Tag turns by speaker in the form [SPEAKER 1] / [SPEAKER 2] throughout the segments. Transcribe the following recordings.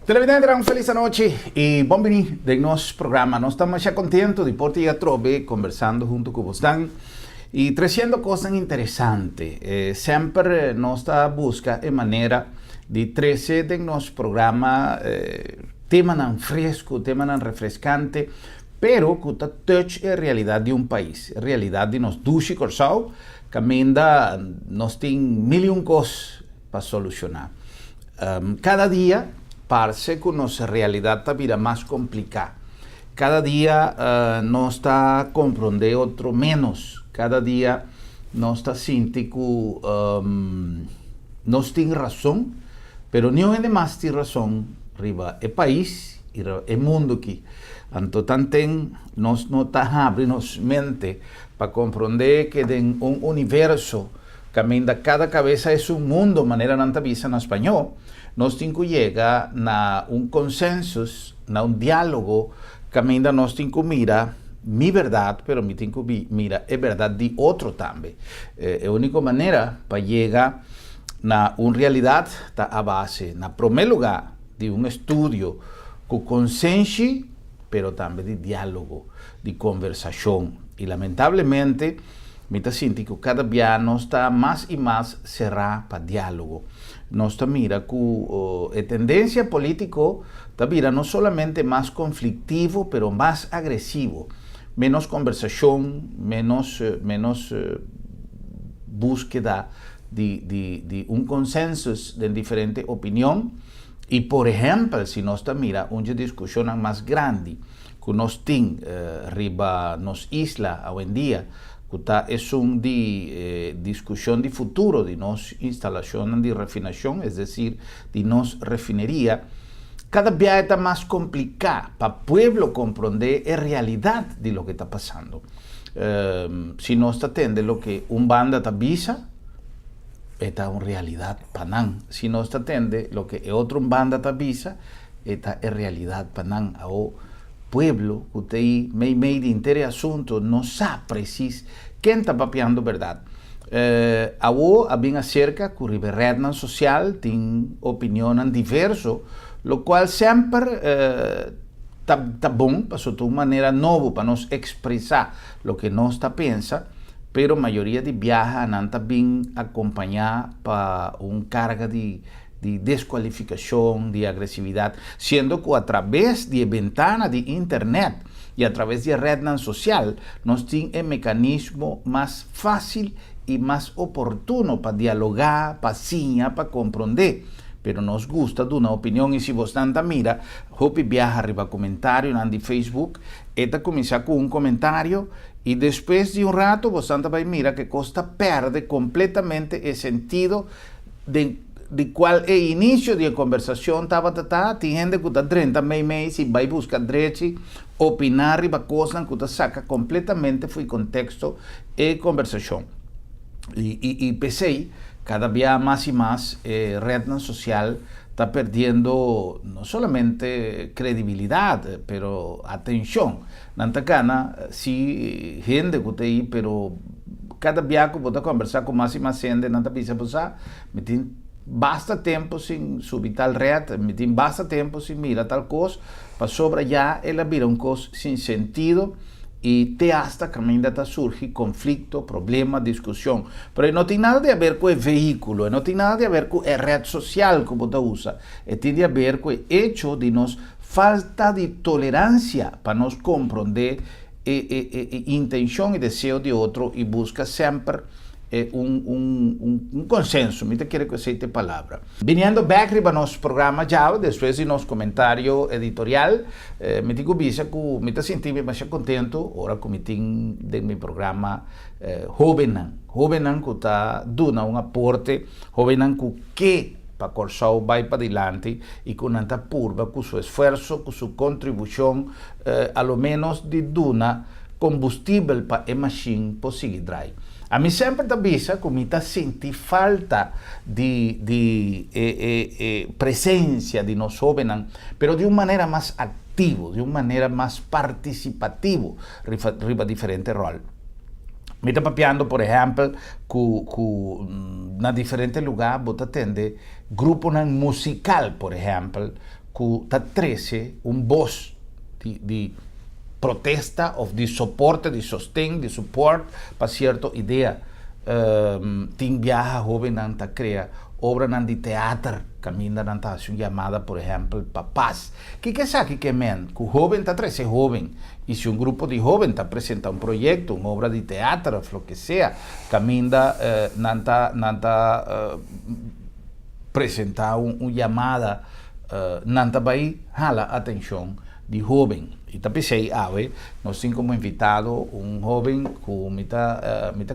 [SPEAKER 1] Televidente, un felis anochi i bon bini den nos programa. Nos ta masha kontentu di por ta atrobe kombersando huntu ku bosnan i tresiendo kosnan interesante. Semper nos ta buska e manera di trese den nos programa temanan fresku, temanan refreskante, pero ku ta touch e realidat di un pais, e realidat di nos dushi Kòrsou, kaminda nos tin mil i un kos pa solushoná. Kada dia parse ku nos realidat ta bira mas kompliká. Kada dia nos ta komprondé otro ménos. Kada dia nos ta sinti ku nos tin rason, pero niun hende mas tin rason riba e pais i riba e mundu aki. Anto tanten nos no ta habri nos mente pa komprondé ke den un universo Kaminda kada kabesa es un mundo, manera nan ta bisa na spañó, nos tin ku yega na un konsensus, na un diálogo, kaminda nos tin ku mira mi bèrdat, pero mi tin ku mira e bèrdat di otro tambe. E úniko manera pa yega na un realidat ta a base, na promé lugá, di un estudio ku konsenshi, pero tambe di diálogo, di konversashon. I lamentablemente, Mi ta sinti ku kada bia nos ta mas i mas será pa diálogo. Nos ta mira ku e tendensia polítiko ta bira no solamente mas konfliktivo pero mas agresivo. Ménos kombersashon, ménos ménos búskeda di di di un konsensus den diferente opinion. I por ehèmpel si nos ta mira un dje diskushonnan mas grandi ku nos tin riba nos isla awendia, ku ta esun di diskushon di futuro di nos instalashonnan di refinashon, es desir, di nos refineria, kada biaha ta mas kompliká pa pueblo komprondé e realidat di loke ta pasando. Si nos ta tende loke un banda ta bisa, e ta un realidat pa nan. Si nos ta tende loke e otro banda ta bisa, E ta e realidat pa nan. Awo pueblo ku ta ei mei mei di henter e asuntu no sa presis ken ta papiando bèrdat. Awo a bin aserka ku riba e rèdnan sosial tin opinionnan diverso, lokual semper ta ta bon pasobra ta un manera nobo pa nos ekspresá loke nos ta pensa, pero mayoria di biaha nan ta bin akompañá pa un karga di di deskualifikashon, di agresividat, siendo ku atrabes di e bentana di internet i atrabes di e retnan sosial nos tin e mekanismo mas fásil i mas oportuno pa dialogá, pa siña, pa komprondé. Pero nos gusta duna opinion i si bosnan ta mira hopi biaha riba komentarionan di Facebook, e ta kuminsá ku un komentario i despues di un rato bosnan ta bai mira ku e kos ta pèrdè kompletamente e sentido Den di cual e inicio di e conversacion tabata ta, tin hende cu ta drenta meimei si bay busca drechi, opina riba cosnan cu ta saca completamente fo'i contexto e conversacion. Y, y, y p'esey, cada bia mas y mas e rednan social ta perdiendo no solamente credibilidad, pero atencion. Nan ta gana si hende ku ta ei, pero kada bia ku bo ta kombersá ku mas i mas hende, nan ta bisa bo sa, mi tin basta tempu sin subi tal ret, mi tin basta tempu sin mira tal kos, pasobra ya el a bira un kos sin sentido i te asta kaminda ta surgi konflikto, problema, diskushon. Pero e no tin nada di haber ku e vehíkulo, e no tin nada di haber ku e ret sosial ku bo ta usa, e tin di haber ku e echo di nos Falta di toleransia pa nos komprondé e e e e intenshon i deseo di otro i buska semper e un un un un konsenso, mi ta kere ku esei ta e palabra. Biniendo bèk riba nos programa djawe, despues di nos komentario editorial, mi tin ku bisa ku mi ta sinti mi masha kontentu ora ku mi tin den mi programa hóbennan, hóbennan ku ta duna un aporte, hóbennan ku ke pa Kòrsou bai padilanti i ku nan ta purba ku su esfuerso, ku su kontribushon, a lo ménos di duna kombustibel pa e mashin por sigui drai. Ami semper ta bisa ku mi ta sinti falta di di e e e presensia di nos hóbennan, pero di un manera mas aktivo, di un manera mas partisipativo riba riba diferente ròl. Mi ta papiando por ehèmpel ku ku na diferente lugá bo ta tende gruponan musikal por ehèmpel ku ta trese un bos di protesta òf di soporte, di sosten, di support pa sierto idea. Tin biaha hóbennan ta krea obranan di teater kaminda nan ta hasi un yamada, por ehèmpel, pa pas. Kiko esaki ke men? Ku hóben ta trese hóben i si un grupo di hóben ta presenta un proyekto, un obra di teater òf loke sea, kaminda nan ta presentá un yamada, nan ta bai hala atenshon di hóben. I ta p'esei awe nos tin komo invitado un hóben ku mi ta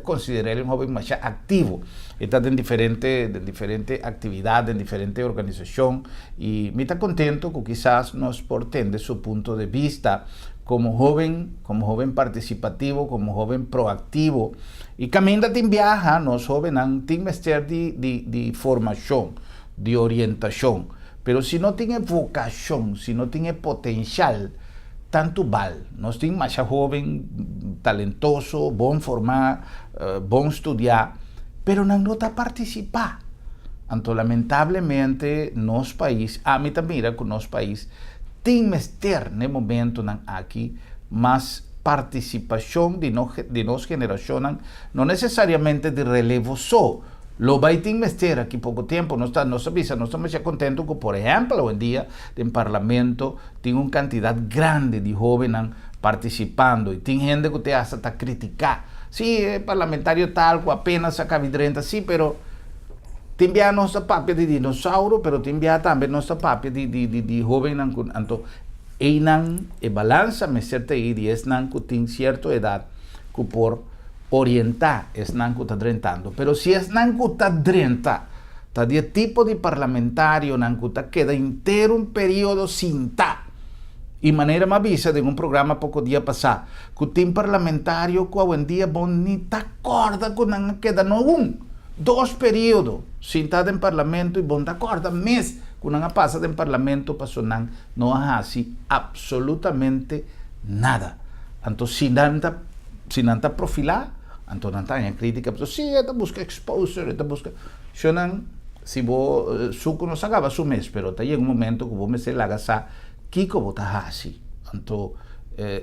[SPEAKER 1] konsider'é un hóben masha aktivo. E ta den diferente aktividat, den diferente organisashon i mi ta kontentu ku kisas nos por tende su punto di bista komo hóben partisipativo, komo hóben proaktivo. I kaminda tin biaha, nos hóbennan tin mester di formashon, di orientashon. Pero si no tin vokashon, si no tin potensial, tantu bal. Nos tin mas hóben, talentoso, bon formá, bon studiá, pero no ta partisipá. Anto, lamentablemente, nos pais, ami ta mira ku nos pais tin mester na momentonan aki mas partisipashon di nos generashon, no nesesariamente di relevo so. Lo bai tin mester aki poko tempu. Nos ta bisa, nos ta masha kontentu ku, por ehèmpel, awendia, den parlamento, tin un kantidat grandi di hóbennan partisipando i tin hende ku te hasta ta kritiká. Sí, parlamentario tal, ku apenas a kaba di drenta, sí, pero tin bia nos ta papia di dinosauro, pero tin bia tambe nos ta papia di hóbennan ku anto einan e balansa mester ta ei di esnan ku tin sierto edat ku por orientá esnan ku ta drentando. Pero si esnan ku ta drenta ta di tipo di parlamentarionan ku ta keda henter un periodo sintá. I manera m'a bisa den un programa poko dia pasá, ku tin parlamentario ku awendia bo ni ta kòrda ku nan a keda no un, dos periodo sintá den parlamento i bo no ta kòrda mes ku nan a pasa den parlamento pasobra nan no a hasi absolutamente nada. Anto si nan ta profilá, anto nan ta haña krítika, pero si e ta buska exposure, e ta buska. Shonnan, si bo suku no sa kaba su mes, pero ta yega un momento ku bo mester laga sa kiko bo ta hasi. Anto,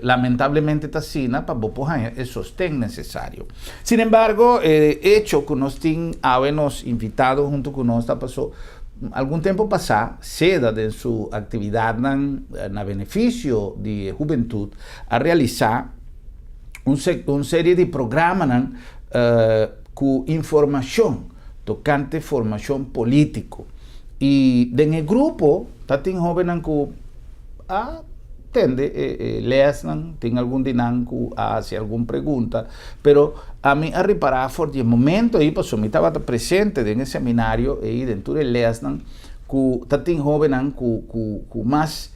[SPEAKER 1] lamentablemente ta asina pa bo por haña e sosten nesesario. Sin embargo, hecho ku nos tin awe nos invitado huntu ku nos ta pasó algun tempu pasá, SEDA den su aktividatnan na benefisio di hubentut a realisá un serie di programanan ku informashon tokante formashon polítiko. I den e grupo tatin hóbennan ku a tende lesnan, tin algun di nan ku a hasi algun pregunta, pero ami a ripará for di e momento ei, pasobra mi tabata presente den e seminario ei, den tur e lesnan, ku tatin hóbennan ku mas,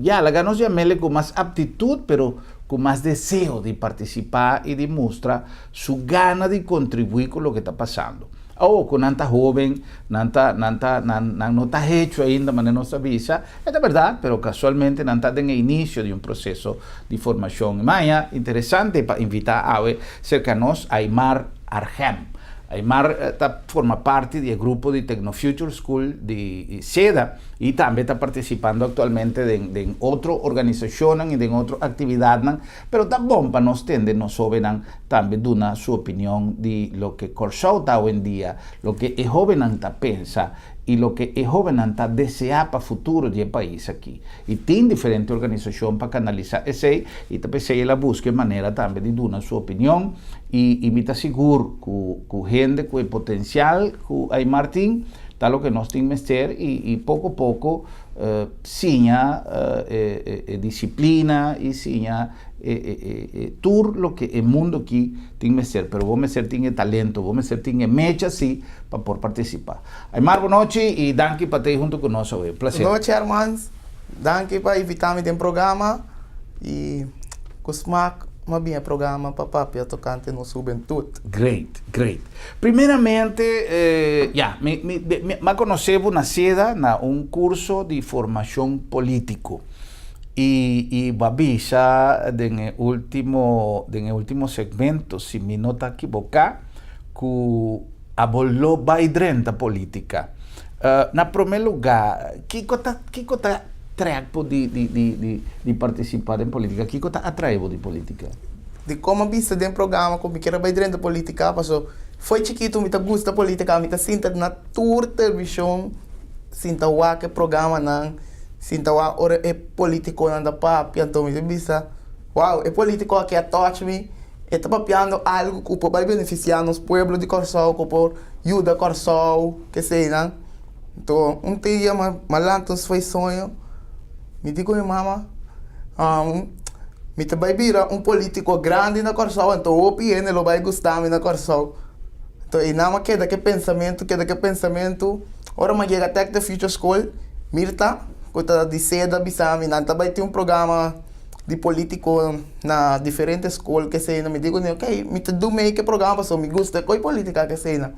[SPEAKER 1] ya, laga nos yam'é ku mas aptitut, pero ku mas deseo di partisipá i di mustra su gana di kontribuí ku loke ta pasando. Oh, ku nan ta hóben, nan no ta hecho ainda, manera nos ta bisa, e ta bèrdat, pero kasualmente nan ta den e inisio di un proseso di formashon. M'a interesante pa invitá awe serka nos Aymar Argem. Aymar ta forma parti di e grupo di Tecnofuture School di SEDA i tambe ta partisipando aktualmente den otro organisashonnan i den otro aktividatnan, pero ta bon pa nos tende nos hóbennan tambe duna su opinion di loke Kòrsou ta awendia, loke e hóbennan ta pensa i loke e hóbennan ta deseá pa futuro di e pais aki. I tin diferente organisashon pa kanalisá esei i ta p'esei el a buska e manera tambe di duna su opinion i mi ta sigur ku hende ku e potensial ku Aymar tin ta loke nos tin mester i poko poko siña e disiplina i siña e tur loke e mundu aki tin mester, pero bo mester tin e talento, bo mester tin e mecha si pa por partisipá. Aymar, bon nochi i danki pa ta huntu ku nos awe. Plaser.
[SPEAKER 2] Bon nochi, Hermans. Danki pa invitá mi den programa i ku smak m'a bin e programa pa papia tokante nos hubentut.
[SPEAKER 1] Great, great. Primeramente, ya, mi a konosé bo na SEDA na un kurso di formashon polítiko. I bo a bisa den e último segmento, si mi no ta ekiboká, ku Abo lo bai drenta politica. Na prome luga, kico ta kico ta trek bo di di di di di participa den politica? Kico ta atrae bo di politica?
[SPEAKER 2] Di como a bisa den programa cu mi kier a bai drenta politica paso fo'i chikito mi ta gusta politica, mi ta sinta na tur television sinta wak e programanan, sinta wak ora e politiconan ta papia, anto mi ta bisa wow e politico aki a touch mi. E ta papiando algu ku por bai benefisiá nos pueblo di Kòrsou, ku por yuda Kòrsou, keseinan. Anto un dia mi a lanta un sfoi soño, mi di ku mi mama, mi ta bai bira un polítiko grandi na Kòrsou, anto hopi hende lo bai gusta mi na Kòrsou. Anto einan mi a keda ku e pensamentu, keda ku e pensamentu. Ora mi a yega Tech the Future School, Mirta, ku ta di seda, a bisa mi nan ta bai tin un programa. Di politico na diferente school keseyna mi di ku nan ok mi ta do make e programa pasobra mi gusta koe politica keseyna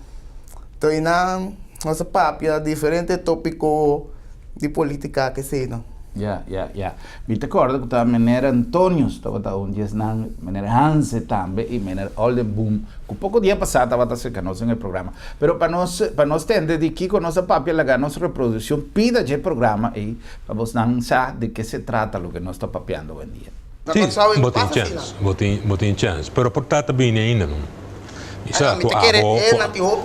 [SPEAKER 2] to einan nos a papia diferente topico di politica keseyna.
[SPEAKER 1] Ya ya ya mi ta corda ku ta meneer Antonius tabata un di esnan meneer Hanse tambe i meneer Oldenboom ku poko dia pasa tabata aserka nos den e programa pero pa nos pa nos tende di kiko nos a papia laga nos reproduci un pida dje programa ei Pa bosnan sa di ke se trata loke nos ta papiando awendia.
[SPEAKER 3] Si, bo tin chèns, bo tin, bo tin chèns. Pero por ta ta bini ainda no. I sa ku abo,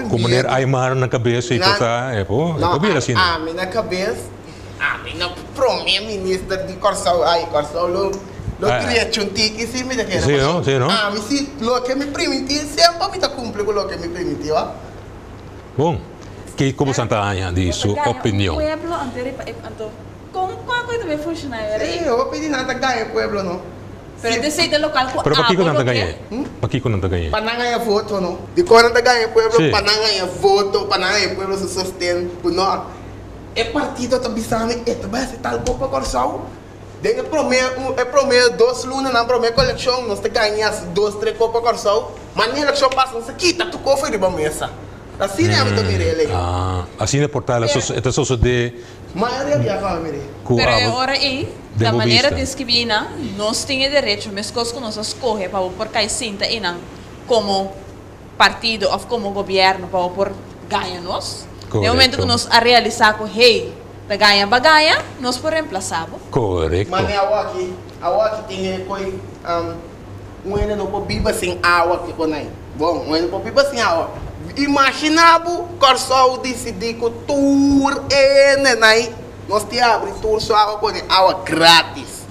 [SPEAKER 3] ku meneer Aymar na kabes i por ta, e por, e por bira asina.
[SPEAKER 2] Ami na kabes, ami na prome minister di Kòrsou, ai Kòrsou lo, lo drecha un tiki si mi ta kere.
[SPEAKER 3] Si no, si no.
[SPEAKER 2] Ami si loke mi primintí semper mi ta kumpli ku loke mi primintí, wak.
[SPEAKER 3] Bon, kiko bo ta haña di su opinion? Pero pakiko nan ta gañ'é? Pakiko nan ta gañ'é?
[SPEAKER 2] Den e prome e prome dos lunanan prome kolekshon nos ta gaña dos tres kopa Kòrsou, ma ni elekshon pasa nos ta kita tur kofa riba mesa. Asina ami ta mira e lei.
[SPEAKER 3] Ah, asina por tal e ta sosodé
[SPEAKER 2] Mayoria biaha ami mira.
[SPEAKER 3] ku
[SPEAKER 4] Pero e
[SPEAKER 3] abo
[SPEAKER 4] ora ei,
[SPEAKER 3] den
[SPEAKER 4] ta
[SPEAKER 3] bo
[SPEAKER 4] manera
[SPEAKER 3] bista.
[SPEAKER 4] di skibí einan, nos tin e derecho meskos ku nos a skohe pa bo por kai sinta einan komo partido òf komo gobièrnu pa bo por gaña nos. Den momento ku
[SPEAKER 3] Korekto.
[SPEAKER 4] nos a realisá ku hey, ta gaña ba gaña, nos por remplasá bo.
[SPEAKER 3] Korekto.
[SPEAKER 2] Mane awa aki, awa aki tin e koi un hende no por biba sin awa kiko nai. Bon, un hende por biba sin awa. Imaginá bo Kòrsou disidí ku tur hende nai nos tin abri tur su awa pone awa grátis.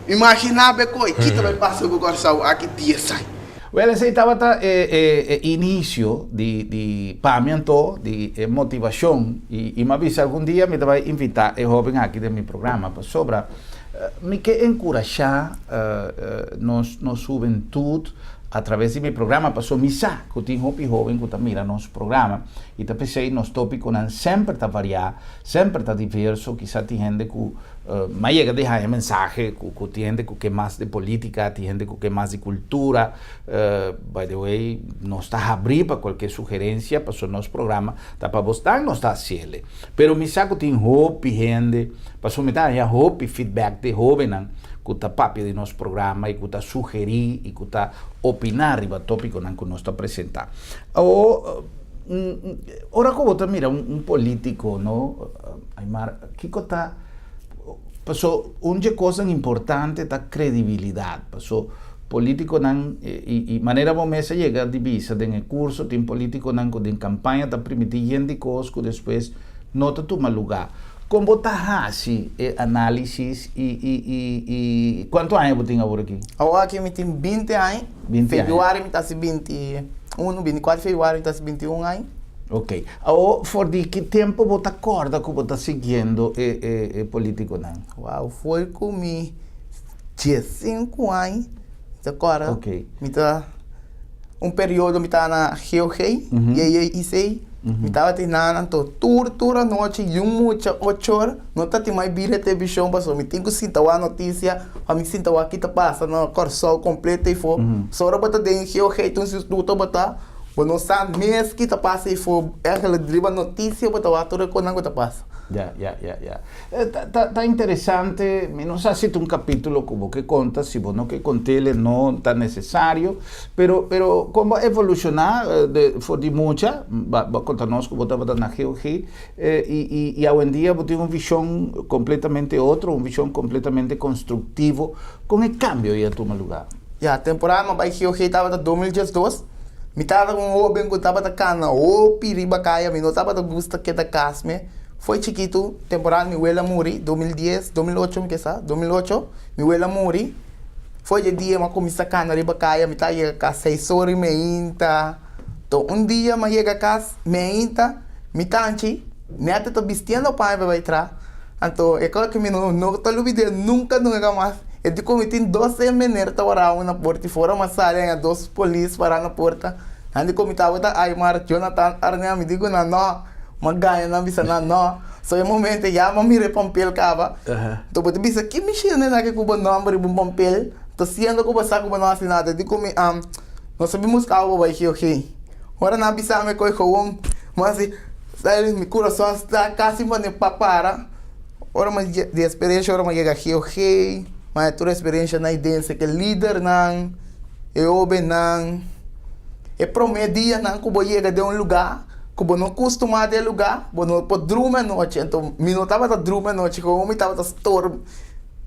[SPEAKER 2] Imaginá bo e koi, ki ta bai pasa ku Kòrsou aki dies aña?
[SPEAKER 1] Wel esei tabata e e inicio di di pa mi anto di e motivacion y y mi a bisa algun dia mi ta bai invita e hoben aki den mi programa pasobra mi ke encurasha nos nos hubentud a traves di mi programa paso mi sa cu tin hopi hoben cu ta mira nos programa y ta pesey nos topiconan semper ta varia semper ta diverso kisa tin hende cu Mi a yega di haña mensahe ku ku tin hende ku ke mas di polítika, tin hende ku ke mas di kultura. By the way, nos ta habrí pa kualke sugerensia pasobra nos programa ta pa bosnan nos ta hasiel. Pero mi sa ku tin hopi hende, pasobra mi ta haña hopi feedback di hóbennan ku ta papia di nos programa i ku ta sugerí i ku ta opiná riba tópikonan ku nos ta presentá. Awor, ora ku bo ta mira un polítiko, no, Aymar, Kiko ta paso un dje kosnan importante ta kredibilidat paso politikonan i manera bo mes a yega di bisa den e kurso tin politikonan ku den kampaña ta primiti yen di kos ku despues no ta tuma lugá. Kon bo ta hasi e análisis i i i i kuantu aña bo tin awor aki?
[SPEAKER 2] Awor aki mi tin binti aña,
[SPEAKER 1] Binti aña.
[SPEAKER 2] febrüari mi ta hasi 21, 24 febrüari mi ta hasi 21 aña.
[SPEAKER 1] Ok. Awor, for di ki tempu bo ta kòrda ku bo ta siguiendo e e e politikonan?
[SPEAKER 2] Wow, for ku mi diesinku aña mi ta kòrda.
[SPEAKER 1] Ok.
[SPEAKER 2] Mi ta un periodo mi ta na GOG, JJIC, mi tabatin nan anto tur tur anochi yu mucha ocho or no ta tin mai bira televishon pasobra mi tin ku sinta wak notisia pa mi sinta wak ki ta pasa na Kòrsou kompleto ei for. So ora bo ta den GOG ta un instituto bo ta. Bo no sa mes ki ta pasa ei for eigenlijk riba noticia bo ta wak tur e konan ku ta pasa.
[SPEAKER 1] Ya, ya, ya, ya. Ta, ta, ta interesante, mi no sa si ta un capítulo ku bo ke konta, si bo no ke kont'el e no ta necesario, pero, pero kon bo a evoluciona de, for di mucha, bo, bo a konta nos ku bo tabata na GOG, i, i, i awendia bo tin un vision completamente otro, un vision completamente constructivo, kon e cambio ei a tuma lugar?
[SPEAKER 2] Ya, temporada mi a bai GOG tabata 2012. Mi tabata un hoben ku tabata kana hopi riba kaya, mi no tabata gusta keda kas me. Foi chikitu, temporada mi wela muri, 2010, 2008 mi ke sa, 2008, mi wela muri. Foi dje dia mi a kuminsá kana riba kaya, mi ta yega kas seis ora i meinta. Toh un dia mi a yega kas meinta, mi tanchi nèt ta bistiendo paña pa bai traha. Anto e kos ku mi no ta lubid'é nunka nunka mas, e di ku mi tin dos e mener ta wara na porta i fora mas sali haña dos polis pará na porta. Nan di ku mi tabata Aymar Jonathan Arnea, mi di ku nan no, m'a gaña nan bisa nan no. So e momento ya m'a mira e pampel kaba, anto bo ta bisa ki mishina nan ke ku bo nòmber riba un pampel, ta siendo ku bo sa ku bo no hasi nada. E di ku mi, nos a bin buska bo bai GOG. Ora nan bisa mi koe gewoon, mi hasi. Sabi, mi kurason sta kasi pone pa para. Ora mi di eksperensha, ora mi yega GOG, mi tur eksperensha nan den ke lidernan, e hobennan. E prome dianan ku bo yega den un lugá ku bo no kustumá den e lugá, bo no por drumi anochi. Anto mi no tabata drumi anochi, komo mi tabata stor,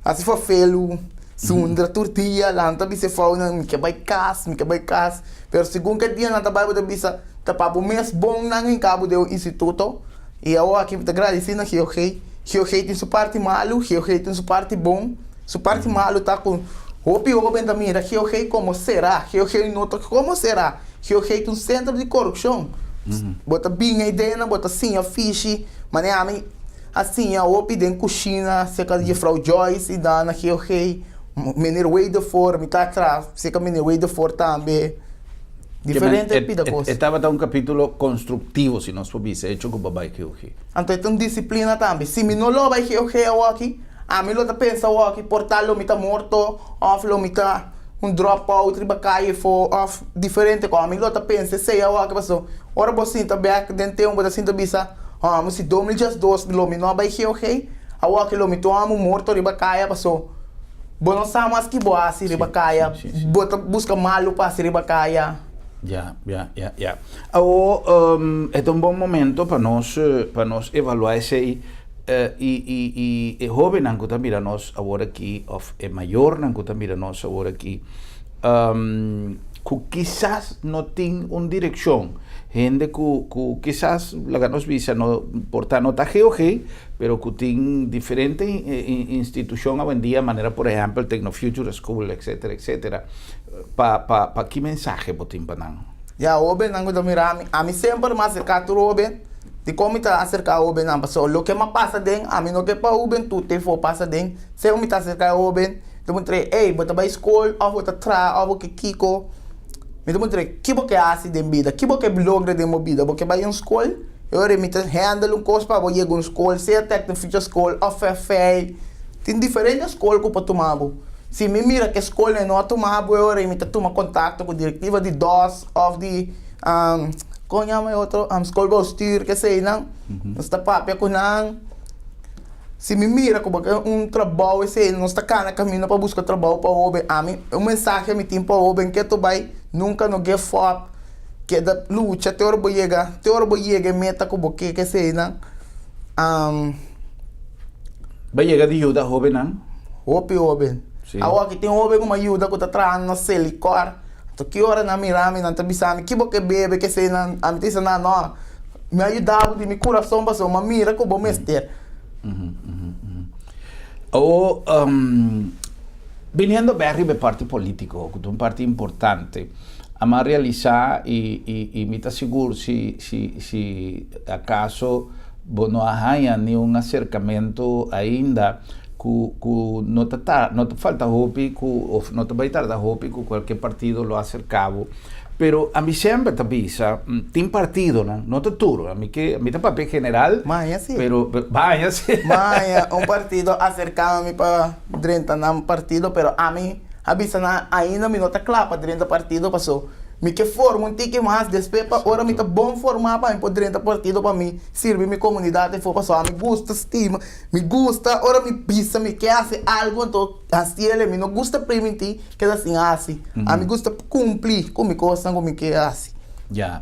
[SPEAKER 2] hasi fafelu, zundra tur dia, lanta bisa e founan, mi ke bai kas, mi ke bai kas. Pero segun ke dianan ta bai bo ta bisa. Ta pa bo mes bon nan en cabo den un instituto y awor aki mi ta gradeci na GOG. GOG tin su parti malu, GOG tin su parti bon. Su parti malu ta cu hopi hoben ta mira GOG como sera, GOG no ta como sera. GOG ta un centro di corupcion. Bo ta bin eyden, bo ta siña fishi, manera ami a siña hopi den cushina cerca di juffrouw Joyce y dan na GOG. Meneer Wedervoort, mi ta atrás cerca meneer Wedervoort tambe. Diferente pida kos.
[SPEAKER 1] E tabata un kapítulo konstruktivo, si nos por bisa, hecho ku bo bai GOG.
[SPEAKER 2] Anto e ta un disiplina tambe. Si mi no lo bai GOG awoki, ami lo ta pensa awoki por tal lo mi ta morto òf lo mi ta un drop out riba kaya afó òf diferente kos. Ami lo ta pensa esei awoki pasobra ora bo sinta bèk den tempu bo ta sinta bisa, hòmber si 2012 lo mi no bai GOG, awoki lo mi ta un hòmber morto riba kaya pasobra. Bo no sa mas ki bo hasi riba kaya, bo ta buska malu pa hasi riba kaya.
[SPEAKER 1] Ya, ya, ya, ya. Awo, e ta un bon momento pa nos, pa nos evaluá esei i, i, i e hóbennan ku ta mira nos awor aki òf e mayornan ku ta mira nos awor aki, ku kisas no tin un direkshon, hende ku, ku kisas laga nos bisa no por ta no ta GOG, pero ku tin diferente institushon awendia manera por ehèmpel Tecnofuture School etcetera etcetera pa pa pa ki mensahe bo tin pa nan?
[SPEAKER 2] Ya hóbennan ku ta mira ami, ami semper mi aserká tur hóben, dikon mi ta aserká hóbennan? Pasobra loke mi a pasa den ami no ke pa hubentut te for pasa den, semper mi ta aserká e hóben, mi ta puntra ey bo ta bai skol òf bo ta traha òf bo ke kiko? Mi ta puntra ki bo ke hasi den bida? Ki bo ke logra den bo bida? Bo ke bai un skol? E ora mi ta handle un kos pa bo yega un skol, sea Tecnofuture School òf FFA. Tin diferente skol ku por tuma bo. Si mi mira ku e skol ei no a tuma bo, e ora mi ta tuma kontakto ku direktiva di dos òf di kon yama e otro? Schoolbestuur keseinan. Nos ta papia ku nan. Si mi mira ku bo ke un trabou esei, nos ta kana kaminda pa buska trabou pa hoben. Ami, un mensahe mi tin pa hoben ke ta bai, nunka no give up. Keda lucha te ora bo yega, te ora bo yega e meta ku bo ke keseinan.
[SPEAKER 1] Bo a yega di yuda hobennan?
[SPEAKER 2] Hopi hoben. Awor aki tin hoben ku mi a yuda ku ta trahando na Selikor. Anto ki ora nan mira mi nan ta bisa mi ki bo ke bebe keseinan, ami ta bisa nan no, mi a yuda bo di mi kurason pasobra mi a mira ku bo mester.
[SPEAKER 1] Awor, biniendo bek riba e parti politiko ku ta un parti importante. A m'a realisá i i i mi ta sigur si si si akaso bo no a haña ni un aserkamentu ainda ku ku no ta ta no ta falta hopi ku òf no ta bai tarda hopi ku kualke partido lo aserká bo. Pero ami semper ta bisa tin partidonan, no ta tur, ami ke mi ta papia general
[SPEAKER 2] Maña si.
[SPEAKER 1] pero maña si.
[SPEAKER 2] Maña un partido aserká mi pa drenta nan partido pero ami A bisa nan ainda mi no ta kla pa drenta partido paso. Mi ke forma un tiki mas despues pa ora mi ta bon formá pa mi por drenta partido pa mi sirbi mi komunidat efo pasobra mi gusta stima, mi gusta ora mi bisa mi ke hasi algu anto hasiel mi no gusta primintí keda sin hasi. Ami gusta kumpli ku mi kosnan ku mi ke hasi.
[SPEAKER 1] Ya.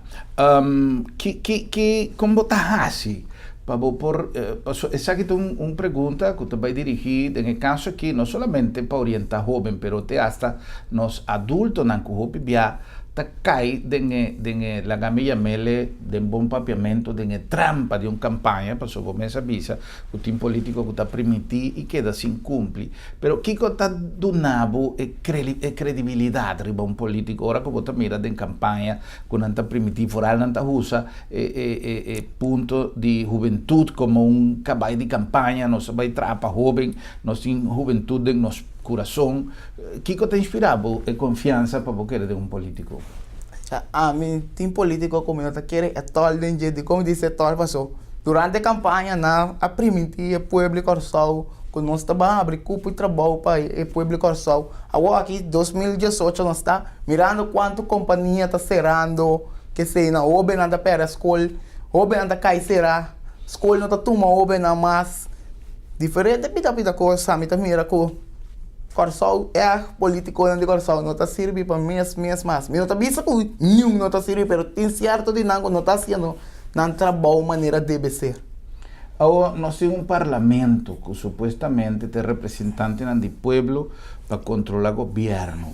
[SPEAKER 1] Ki ki ki kon bo ta hasi pa bo por paso esaki ta un un pregunta ku ta bai dirigí den e kaso aki no solamente pa orientá hóben pero te asta nos adultonan ku hopi bia ta kai den e den e laga mi yam'ele den bon papiamentu den e trampa di un kampaña pasobra bo mes a bisa ku tin polítiko ku ta primintí i keda sin kumpli. Pero kiko ta duna bo e e kredibilidat riba un polítiko ora ku bo ta mira den kampaña ku nan ta primintí foral nan ta usa e e e e punto di hubentut komo un kabai di kampaña nos a bai traha pa hóben nos tin hubentut den nos kurason. Kiko ta inspirá bo e konfiansa pa bo kere den un polítiko?
[SPEAKER 2] Ami tin polítiko ku mi no ta kere etòl den dje. Dikon mi di etòl? Paso durante kampaña nan a primintí e pueblo di Kòrsou ku nos ta ban habri kupo di trabou pa e pueblo di Kòrsou. Awor aki 2018 nos ta mirando kuantu kompania ta serando kesei nan. Hóbennan ta pèrdè skol, hóbennan ta kai será, skol no ta tuma hóbennan mas. Diferente pida pida kos ami ta mira ku Kòrsou ègt politikonan di Kòrsou no ta sirbi pa mes mes mas. Mi no ta bisa ku niun no ta sirbi pero tin sierto di nan ku no ta hasiendo nan trabou manera debe ser.
[SPEAKER 1] Awor nos tin un parlamento ku supuestamente ta e representantenan di pueblo pa kontrola gobièrnu.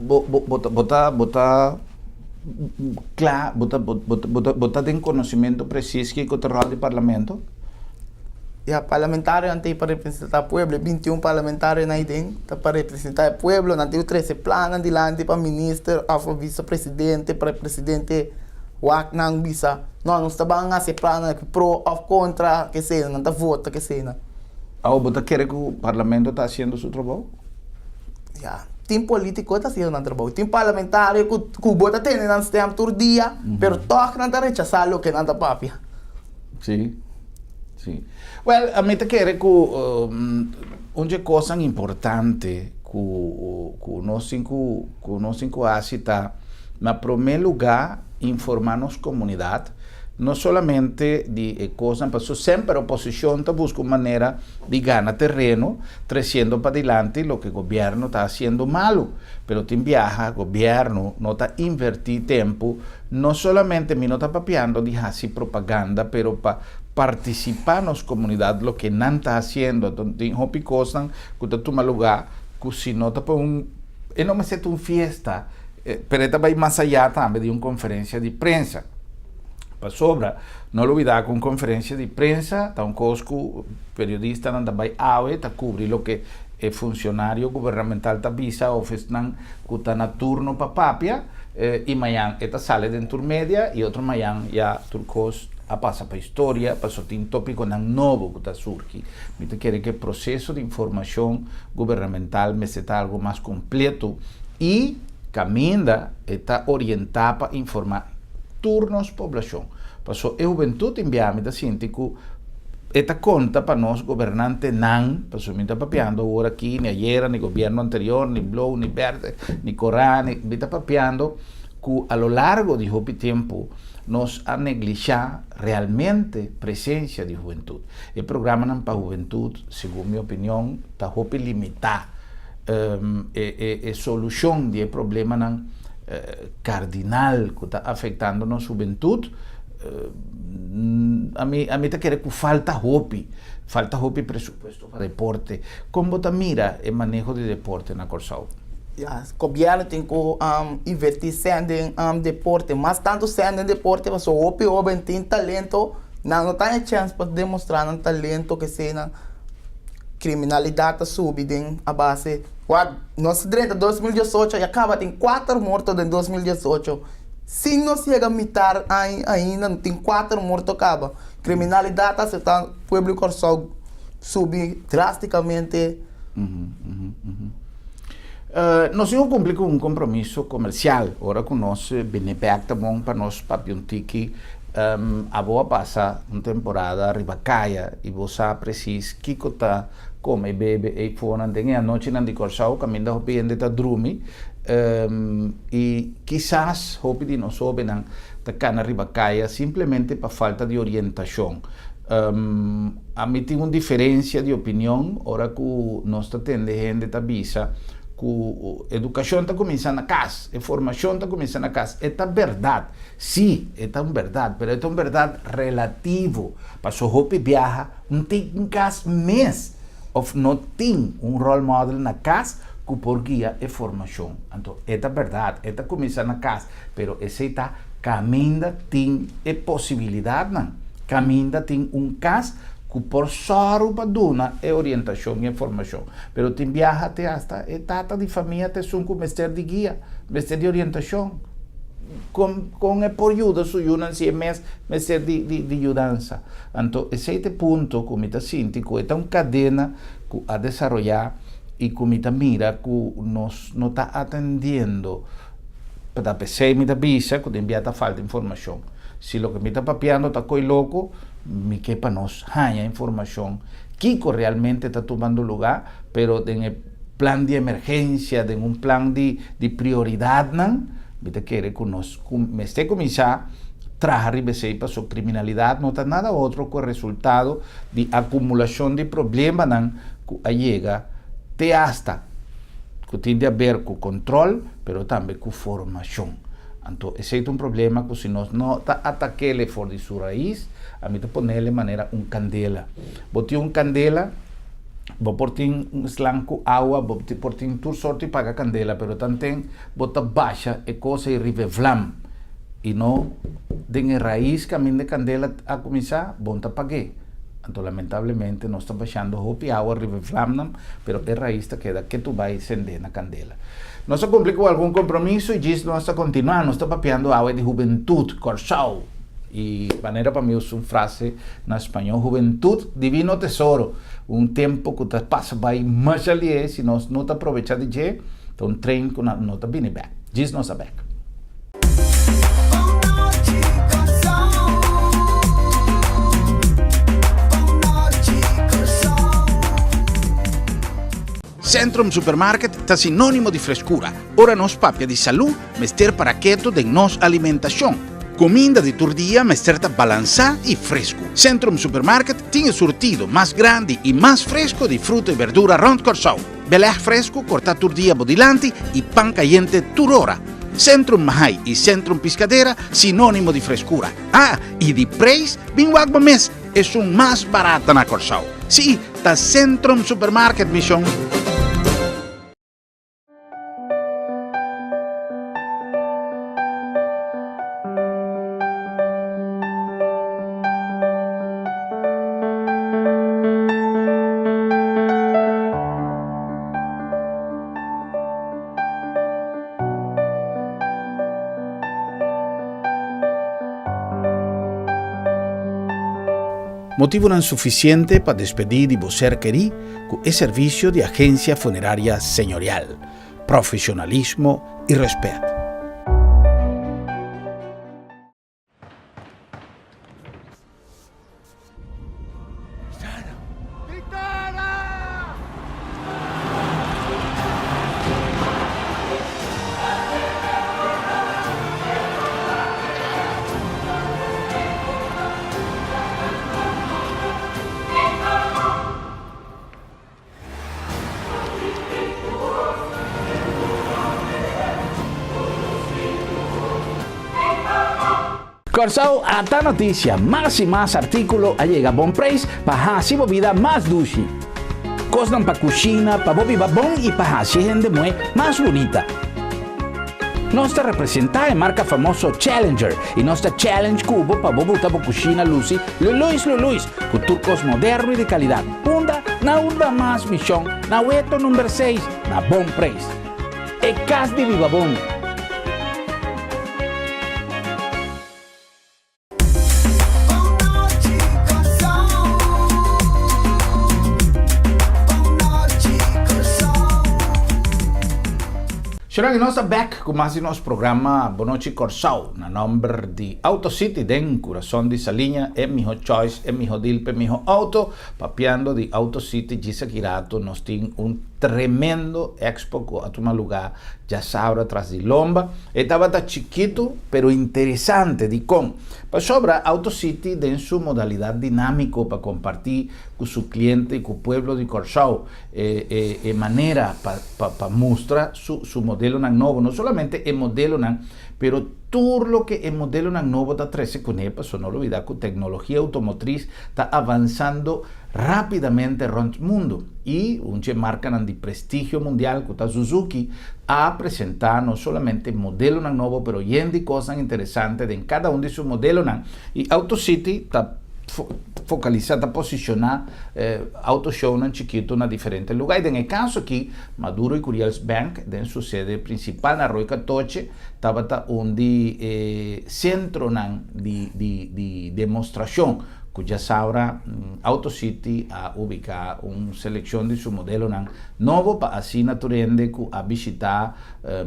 [SPEAKER 1] Bo bo bo ta bo ta bo ta kla bo ta bo ta bo ta den konosementu presis kiko ta ròl di parlamento?
[SPEAKER 2] Ya, parlamentarionan ta ei pa representá pueblo, e 21 parlamentarionan ei den ta pa representá e pueblo, nan tin ku trese plannan dilanti pa minister òf pa visepresidente, pa presidente wak nan bisa, no, nos ta ban hasi e plannan aki pro òf kontra kesei, nan ta vota kesei nan.
[SPEAKER 1] Awor bo ta kere ku parlamento ta hasiendo su trabou?
[SPEAKER 2] Ya, tin polítiko ta hasiendo nan trabou, tin parlamentario ku ku bo ta tene nan stèm tur dia, pero tòg nan ta rechasá loke nan ta papia.
[SPEAKER 1] Sí, sí. Well, ami ta kere ku un dje kosnan importante ku ku nos tin ku ku nos tin ku hasi ta na promé lugá informá nos komunidat, no solamente di e kosnan pasobra semper oposishon ta buska un manera di gana tereno tresiendo padilanti loke gobièrnu ta hasiendo malu, pero tin biaha gobièrnu no ta invertí tempu. No solamente mi no ta papiando di hasi propaganda pero pa participa nos comunidad loke nan ta haciendo anto tin hopi cosnan cu ta tuma lugar cu si no ta pa un e no mester ta un fiesta pero e ta bay mas aya tambe di un conferencia di prensa pasobra no lubida cu un conferencia di prensa ta un cos cu periodistanan ta bay awe ta cubri loke e funcionario gubernamental ta bisa of esnan cu ta na turno pa papia i mañan e ta sali den tur media i otro mañan ya tur kos a pasa pa historia pasobra tin topiconan nobo cu ta surgi. Mi ta kere cu e proceso di informacion gubernamental mester ta algo mas completo i caminda e ta orienta pa informa tur nos poblacion pasobra e hubentud tin bia mi ta sinti cu E ta konta pa nos gobernantenan, pasobra mi ta papiando awor aki, ni ayera, ni gobierno anterior, ni blou, ni berde, ni korá, ni, mi ta papiando ku a lo largo di hopi tempu nos a neglishá realmente presensia di hubentut. E programanan pa hubentut, segun mi opinion, ta hopi limitá. E, e, e solushon di e problemanan kardinal ku ta afektando nos hubentut, Ami ami ta kere ku falta hopi, falta hopi presupuesto pa deporte. Kon bo ta mira e maneho di deporte na Kòrsou?
[SPEAKER 2] Ya, gobièrnu tin ku invertí sèn den deporte, mas tantu sèn den deporte pasobra hopi hóben tin talento, nan no ta haña chèns pa demostrá nan talento kesei nan. Kriminalidat ta subi den a base, wak nos drenta 2018 ya kaba tin kuater morto den 2018. Sin nos yega mitar aña ainda no tin kuater morto kaba. Kriminalidat ta afektá pueblo di Kòrsou subi drástikamente.
[SPEAKER 1] Nos tin ku kumpli ku un kompromiso komersial ora ku nos bini bèk ta bon pa nos papia un tiki. Abo a pasa un temporada riba kaya i bo sa presis kiko ta kome i bebe ei fonan den e anochinan di Kòrsou kaminda hopi hende ta drumi. I kisas hopi di nos hóbennan ta kana riba kaya simplemente pa falta di orientashon. Ami tin un diferensia di opinion ora ku nos ta tende hende ta bisa ku edukashon ta kuminsá na kas, e formashon ta kuminsá na kas. E ta bèrdat, sí, e ta un bèrdat, pero e ta un bèrdat relativo, pasobra hopi biaha no tin un kas mes òf no tin un role model na kas ku por guia e formashon. Anto e ta bèrdat, e ta kuminsá na kas, pero esei ta kaminda tin e posibilidatnan, kaminda tin un kas ku por sòru pa duna e orientashon i e formashon. Pero tin biaha te asta e tata di famia ta esun ku mester di guia, mester di orientashon. Kon kon e por yuda su yunan si e mes mester di di di yudansa? Anto esei ta e punto ku mi ta sinti ku e ta un kadena ku a desaroyá i ku mi ta mira ku nos no ta atendiendo. Ta p'esei mi ta bisa ku tin bia ta falta informashon. Si loke mi ta papiando ta koi loko, mi ke pa nos haña informashon kiko realmente ta tumando lugá, pero den e plan di emergensia, den un plan di di prioridatnan, mi ta kere ku nos mester kuminsá traha riba esei pasobra kriminalidat no ta nada otro ku e resultado di akumulashon di problemanan ku a yega te asta ku tin di aber ku kontrol pero tambe ku formashon. Anto esei ta un problema ku si nos no ta atak'ele for di su rais, ami ta ponele manera un kandela. Bo tin un kandela, bo por tin un slang ku awa, bo por tin tur sorti paga kandela, pero tanten bo ta basha e kos ei riba e vlam i no den e rais kaminda e kandela a kuminsá, bo no ta pag'é. Anto lamentablemente nos ta bashando hopi awa riba e vlamnan, pero e rais ta keda ketu bai sendé na kandela. Nos a kumpli ku algun kompromiso i djis nos ta kontinuá. Nos ta papiando awe di hubentut Kòrsou. I manera pa mi usa un frase na spañó, Hubentut, divino tesoro. Un tempu ku ta pasa bai masha lié, si nos no ta probechá di dje, ta un trein ku no ta bini bèk. Djis nos a bèk. Centrum Supermarket ta sinónimo di freskura. Ora nos papia di salú, mester para ketu den nos alimentashon. Kuminda di tur dia mester ta balansá i fresku. Centrum Supermarket tin e surtido mas grandi i mas fresku di fruta i berdura rònt Kòrsou. Belèg fresku kortá tur dia bo dilanti i pan kayente tur ora. Centrum Mahai i Centrum Piscadera sinónimo di freskura. Ah, i di preis bin wak bo mes! Esun mas barata na Kòrsou. Sí, ta Centrum Supermarket, mi shon. Motibunan sufisiente pa despedí di bo ser kerí ku e servisio di Agencia Funeraria Señorial. Profesionalismo i rèspèt. Kòrsou ata notisia, mas i mas artíkulo a yega bon preis pa hasi bo bida mas dushi. Kosnan pa kushina, pa bo biba bon i pa hasi e hende muhé mas bunita. Nos ta representá e marka famoso Challenger i nos ta challenge ku bo pa bo buta bo kushina lusi luluis luluis ku tur kos moderno i di kalidat. Unda? Na unda mas mishon? Na Weto number seis, na bon preis. E kas di biba bon. Shorang y nos ta bek cu mas di nos programa Bonochi Corsou na nomber di Auto City den curason di Saliña e miho choice e miho deal p'e miho auto papiando di Auto City djis aki rato nos tin un. Tremendo expo ku a tuma lugá djasabra tras di lomba. E tabata chikitu pero interesante. Dikon? Pasobra Auto City den su modalidat dinámiko pa kompartí ku su kliente i ku pueblo di Kòrsou e e e manera pa pa pa mustra su su modelonan nobo. No solamente e modelonan pero tur loke e modelonan nobo ta trese kuné pasobra no lubidá ku teknologia outomotris ta avansando rápidamente rònt mundu i un dje markanan di prestigio mundial ku ta Suzuki a presentá no solamente modelonan nobo pero yen di kosnan interesante den kada un di su modelonan i Auto City ta fokalisá ta posishoná auto shownan chikitu na diferente lugá i den e kaso aki Maduro i Curiel's Bank den su sede prinsipal na Rooi Katoche tabata un di e sentronan di di di demostrashon. Ku djasaura Auto City a ubiká un selekshon di su modelonan nobo pa asina tur hende ku a bishitá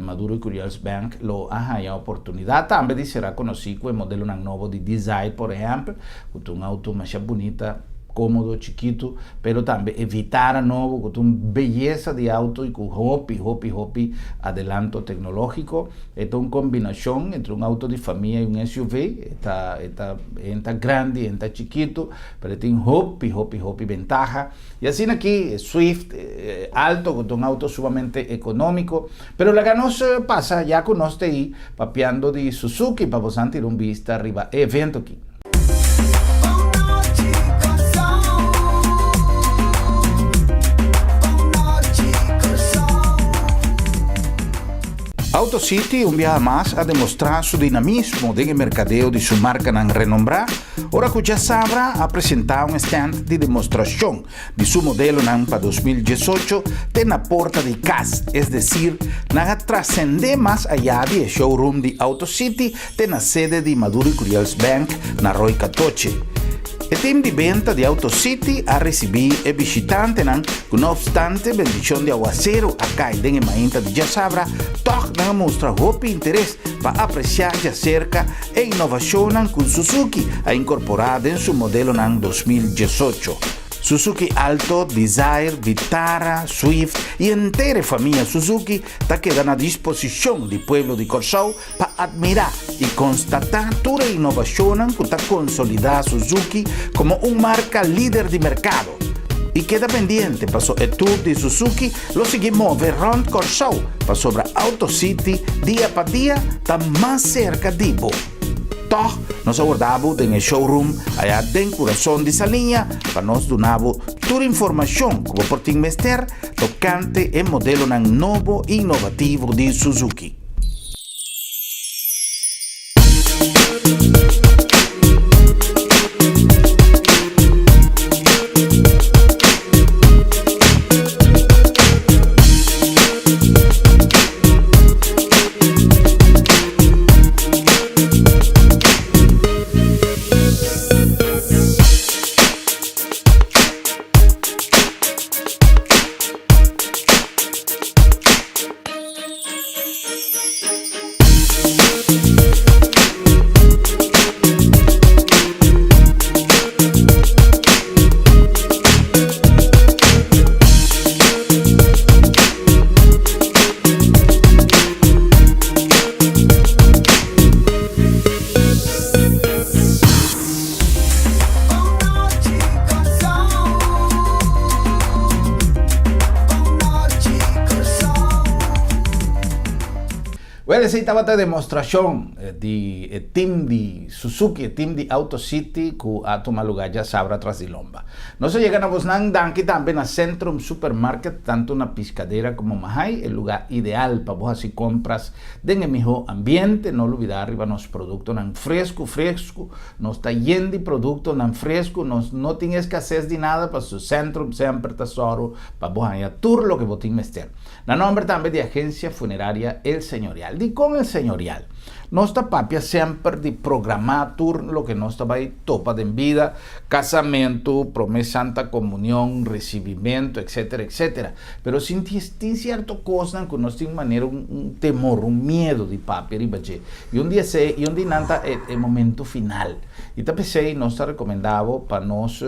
[SPEAKER 1] Maduro i Curiel's Bank lo a haña oportunidat tambe di sera konosí ku e modelonan nobo di Dzire por ehèmpel, ku ta un auto masha bunita. Kómodo, chikitu, pero tambe e Vitara nobo ku ta un beyesa di auto i ku hopi, hopi, hopi adelanto teknológiko. E ta un kombinashon entre un auto di famia i un SUV. E ta, e ta, e ta grandi, e ta chikitu, pero e tin hopi, hopi, hopi bentaha. I asina aki e Swift alto ku ta un auto sumamente ekonómiko. Pero laga nos pasa ya ku nos ta ei papiando di Suzuki pa bosan tira un bista riba e evento aki. Auto City un biaha mas a demostrá su dinamismo den e merkadeo di su markanan renombrá ora ku djasabra a presentá un stand di demostrashon di su modelonan pa 2018 te na porta di kas, es desir, nan a trasendé mas ayá di e showroom di Auto City te na sede di Maduro y Curiel's Bank na Rooi Catoche. E team di benta di Auto City a risibí e bishitantenan ku no opstante bendishon di awaseru a kai den e mainta di djasabra, tòg nan a mustra hopi interes pa apresiá djaserka e inovashonnan ku Suzuki a inkorporá den su modelonan 2018. Suzuki Alto, Dzire, Vitara, Swift i henter e famia Suzuki ta keda na disposishon di pueblo di Kòrsou pa atmirá i konstatá tur e inovashonnan ku ta konsolidá Suzuki komo un marka lider di merkado. I keda pendiente paso e tour di Suzuki lo sigui move rònt Kòrsou pasobra Auto City dia pa dia ta mas serka di bo. Tòg nos a warda bo den e showroom aya den kurason di Saliña pa nos duna bo tur informashon ku bo por tin mester tokante e modelonan nobo i inovativo di Suzuki. Wel, esei tabata e demostrashon di e team di Suzuki, e team di Auto City ku a tuma lugá djasabra tras di lomba. Nos a yega na bosnan, danki tambe na Centrum Supermarket, tantu na Piscadera komo Mahai, e lugá ideal pa bo hasi kompras Den e mihó ambiente, no lubidá riba nos produktonan fresku, fresku, nos ta yen di produktonan fresku, nos no tin eskases di nada pasobra Centrum semper ta sòru pa bo haña tur loke bo tin mester. Na nòmber tambe di Agensia Funeraria El Señorial. Dikon El Señorial? Nos ta papia semper di programá tur loke nos ta bai topa den bida, kasamentu, promé Santa Komunion, risibimentu, etcétera, etcétera. Pero sin tin cierto cosnan cu nos tin manera un temor, un miedo di papia riba dje. Y un di esey, y un di nan ta e momento final. Y ta p'esey nos ta recomenda bo pa nos.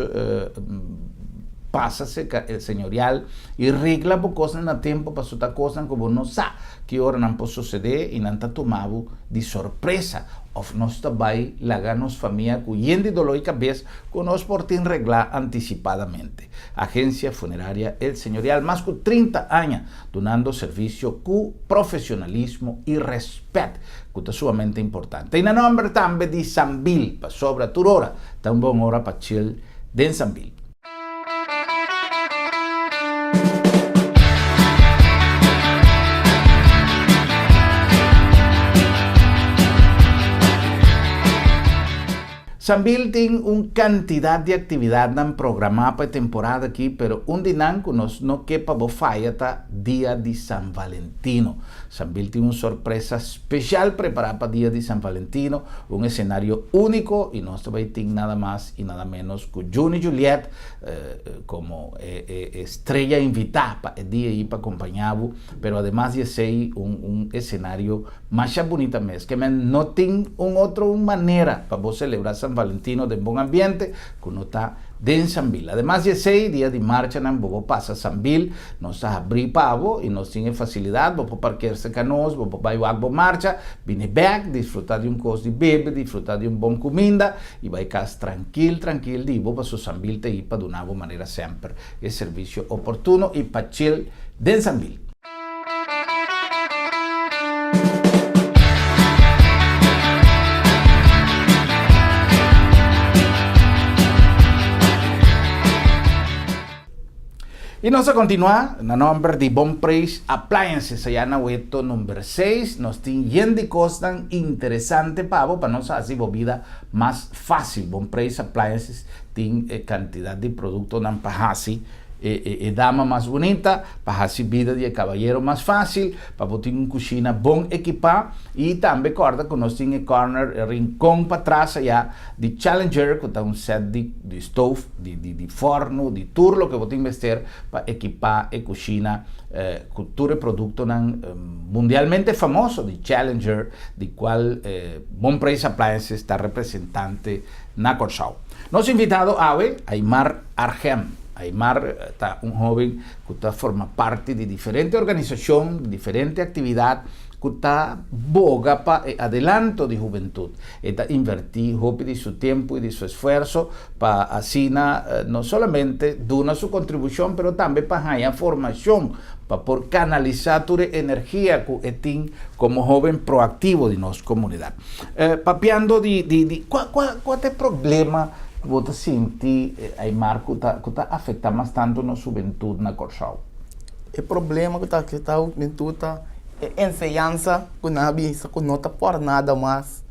[SPEAKER 1] pasa serka El Señorial i regla bo kosnan na tempu paso ta kosnan ku bo no sa ki ora nan por sosede i nan ta tuma bo di sorpresa òf nos ta bai laga nos famia ku yen di doló i kabes ku nos por tin reglá antisipadamente. Agencia Funeraria El Señorial mas ku 30 aña dunando servisio ku profesionalismo i rèspèt ku ta sumamente importante. I na nòmber tambe di Sambil pasobra tur ora ta un bon ora pa chill den Sambil. Sambil tin un kantidat di aktividatnan programá pa e temporada akí, pero un di nan ku nos no ke pa bo faya ta Dia di San Valentino. Sambil tin un sorpresa speshal prepará pa Dia di San Valentino, un esenario úniko i nos ta bai tin nada mas i nada ménos ku Juni Juliet komo e estrella invitá pa e dia ei pa kompañá bo, pero ademas di esei un un esenario masha bunita mes. Ke men no tin un otro un manera pa bo selebrá San Valentino den bon ambiente ku no ta den Sambil. Ademas di esei, dia di marchanan bo por pasa Sambil, nos ta habrí pa bo i nos tin e fasilidat, bo por parker serka nos, bo por bai wak bo marcha, bini bèk, disfrutá di un kos di bebe, disfrutá di un bon kuminda i bai kas trankil trankil di bo paso Sambil ta ei pa duna bo manera semper e servisio oportuno i pa chill den Sambil. I nos a kontinuá na nòmber di Bon Preis Appliances ayá na Weto number seis. Nos tin yen di kosnan interesante pa bo pa nos hasi bo bida mas fásil. Bon Preis Appliances tin e kantidat di produktonan pa hasi e dama mas bunita, pa hasi bida di e kabayero mas fásil, pa bo tin un kushina bon ekipá i tambe kòrda ku nos tin e kòrner, e rinkon patras ayá di Challenger ku ta un sèt di di stof, di di di fòrnu, di tur loke bo tin mester pa ekipá e kushina ku tur e produktonan mundialmente famoso di Challenger di kual Bon Preis Appliances ta representante na Kòrsou. Nos invitado awe, Aymar Argem. Aymar ta un hoben ku ta forma parti di diferente organisashon, diferente aktividat ku ta boga pa e adelanto di hubentut. E ta invertí hopi di su tempu i di su esfuerso pa asina no solamente duna su kontribushon pero tambe pa haña formashon pa por kanalisá tur e energia ku e tin komo hoben proaktivo di nos komunidat. Papiando di di di kua kua kua ta e problema ku bo ta sinti Aymar ku ta ku ta afektá mas tantu nos hubentut na Kòrsou?
[SPEAKER 2] E problema ku ta afektá hubentut ta e enseñansa ku nan a bisa ku no ta por nada mas.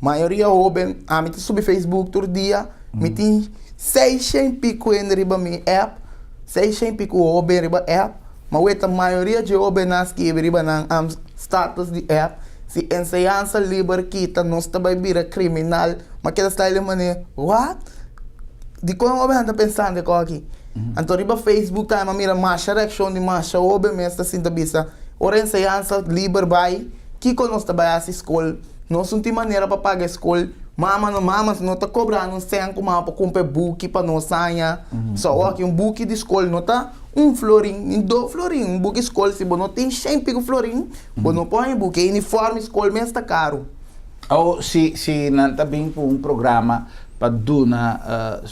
[SPEAKER 2] Mayoria hoben, ami ta subi Facebook tur dia, mi tin seishen piku hende riba mi app, seishen piku hoben riba app, ma weta mayoria dje hobennan a skibi riba nan status di app, si enseñansa liber kita nos ta bai bira kriminal, ma keda sta el manera, what? Dikon hobennan ta pensando e kos aki? Anto riba Facebook tambe mi a mira masha reakshon di masha hoben mes ta sinta bisa, ora enseñansa liber bai, kiko nos ta bai hasi skol? Nos no tin manera pa paga e skol. Mama no mama no ta kobra nos sèn ku mama pa kumpra e buki pa nos haña. So awor aki un buki di skol no ta un florin ni dos florin. Un buki skol si bo no tin shen piku florin bo no por haña buki. E uniforme skol mes ta karu.
[SPEAKER 1] Awor si si nan ta bin ku un programa pa duna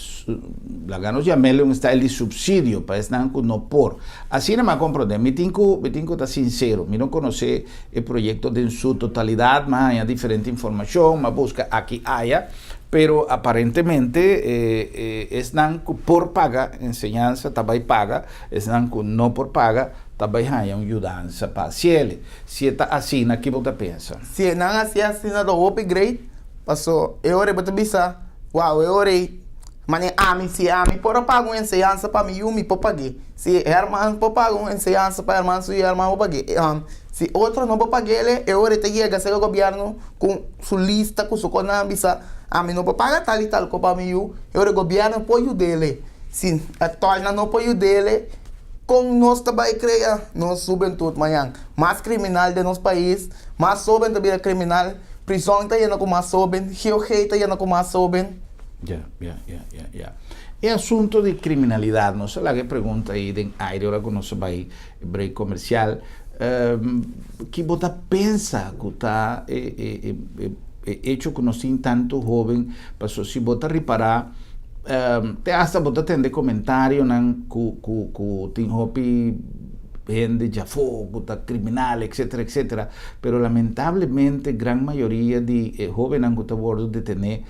[SPEAKER 1] laga nos yam'el un style di subsidio pa esnan ku no por. Asina mi a komprondé. Mi tin ku mi tin ku ta sinsero. Mi no konosé E proyekto den su totalidat, m'a haña diferente informashon, m'a buska aki aya, pero aparentemente e esnan ku por paga enseñansa ta bai paga, esnan ku no por paga ta bai haña un yudansa pa hasiel. Si e ta asina, ki bo ta pensa?
[SPEAKER 2] Si e nan hasi asina ta hopi great, paso e ora ei bo ta bisa, wow, e ora ei mane ami, si ami por a paga un enseñansa pa mi yu, mi por pag'é. Si Herman por paga un enseñansa pa Herman su yu, Herman por pag'é. Si otro no por pag'el, e ora e ta yega serka gobièrnu ku su lista, ku su konan, bisa, Ami no por paga tal i tal ko pa mi yu. E ora e gobièrnu por yud'el. Si e tòlnan no por yud'el, kon nos ta bai krea nos hubentut mañan? Mas kriminal den nos pais, mas hóben ta bira kriminal, prizòn ta yena ku mas hóben, GOG ta yena ku mas hóben.
[SPEAKER 1] Ya, ya, ya, ya, ya. E asunto di kriminalidat, nos a laga e pregunta ei den aire ora ku nos a bai break komersial. Ki bo ta pensa ku ta e e e e echo ku nos tin tantu hoben? Paso si bo ta ripará te asta bo ta tende komentarionan ku ku ku tin hopi hende djafó ku ta kriminal etcetera etcetera pero lamentablemente gran mayoria di e hobennan ku ta wòrdu detené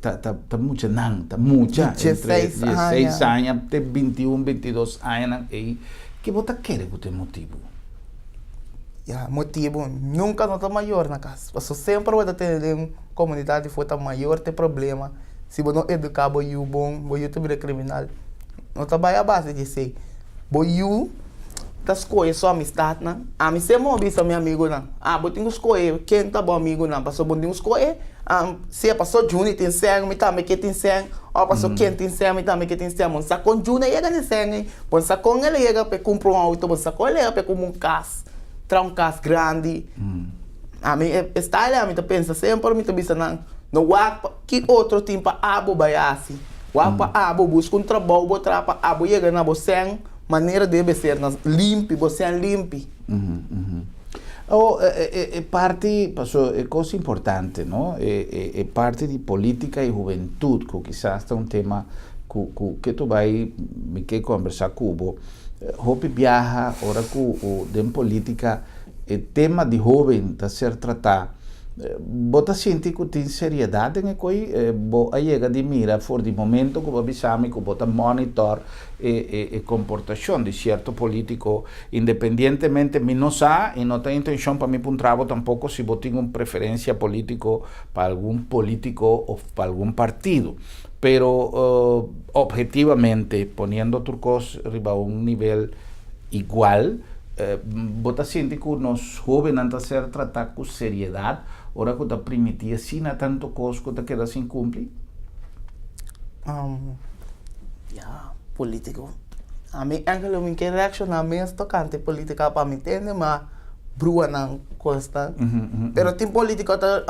[SPEAKER 1] ta ta ta muchanan ta mucha entre dieseis aña te bintiun bintidos añanan ei. Ke bo ta kere ku ta e motibu?
[SPEAKER 2] Ya, motibu, nunka no ta mayor na kas. Pasobra semper bo ta tene den komunidat di for ta mayor ta e problema. Si bo no eduká bo yu bon, bo yu ta bira kriminal. No ta bai a base di esei. Bo yu ta skohe su amistatnan. Ami semper bo bisa mi amigunan, ah bo tin ku skohe ken ta bo amigunan, pasobra bo tin ku skohe Si e paso Juni tin sèn, mi tambe ke tin sèn, òf paso Ken tin sèn, mi tambe ke tin sèn. Bo no sa kon Juni a yega na e sèn ei, bo no sa kon el a yega pa e kumpra un outo, bo no sa kon el a yega pa e kumpra un kas, traha un kas grandi. Ami e style ei ami ta pensa semper, mi ta bisa nan, no wak pa ki otro tin pa abo bai hasi, wak pa abo buska un trabou bo traha pa abo yega na bo sèn manera debe ser, na limpi, bo sèn limpi.
[SPEAKER 1] Oh, e parti, paso e kos importante, no? E, e parti di politica y hubentud, ku kisas ta un tema ku, ku ke tu bai mi ke kombersá ku bo. Hopi biaha ora ku den politica e tema di hoben ta ser tratá, Bo ta sinti ku tin seriedat den e koi? Bo a yega di mira for di momento ku bo a bisa mi ku bo ta monitor e e komportashon di sierto politiko independientemente mi no sa i no ta intenshon pa mi puntra bo tampoko si bo tin un preferensia politiko pa algun politiko of pa algun partido pero obhetivamente poniendo tur kos riba un nivel igual Bo ta sinti ku nos hóbennan ta ser tratá ku seriedat ora ku ta primiti asina tantu kos ku ta keda sin kumpli?
[SPEAKER 2] Ya, polítiko. Ami ènkele mi ke reakshoná mes tokante polítika pa mi tende, ma bruanan kosnan. Pero tin polítiko ta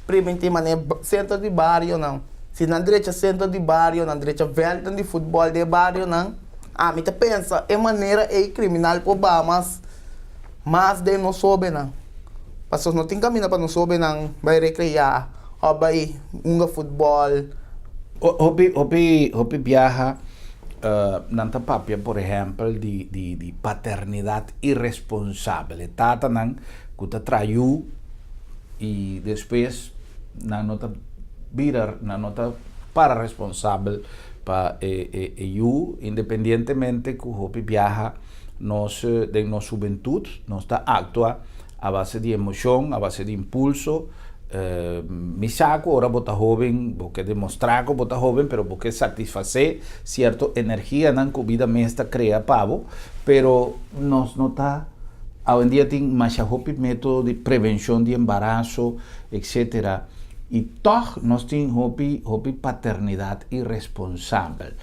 [SPEAKER 2] primiti manera sentro di barionan. Si nan drecha sentro di bario, nan drecha vèltnan di futbòl den e barionan. Ami ta pensa e manera ei kriminal por baha mas mas den nos hóbennan. Pasobra no tin kaminda pa nos hóbennan bai rekreá òf bai hunga futbòl.
[SPEAKER 1] Hopi hopi hopi biaha nan ta papia por ehèmpel di di di paternidat iresponsabel. E tatanan ku ta traha yu i despues nan no ta bira nan no ta para responsabel Pa e e yu, independientemente ku hopi biaha nos den nos hubentut, nos ta aktua a base di emoshon, a base di impulso. Mi sa ku ora bo ta hoben, bo ke demostrá ku bo ta hoben, pero bo ke satisfasé sierto energianan ku bida mes ta krea pa bo, pero nos no ta, awendia tin masha hopi metodo di prevenshon di embaraso, etcetera. I tòg nos tin hopi hopi paternidat iresponsabel.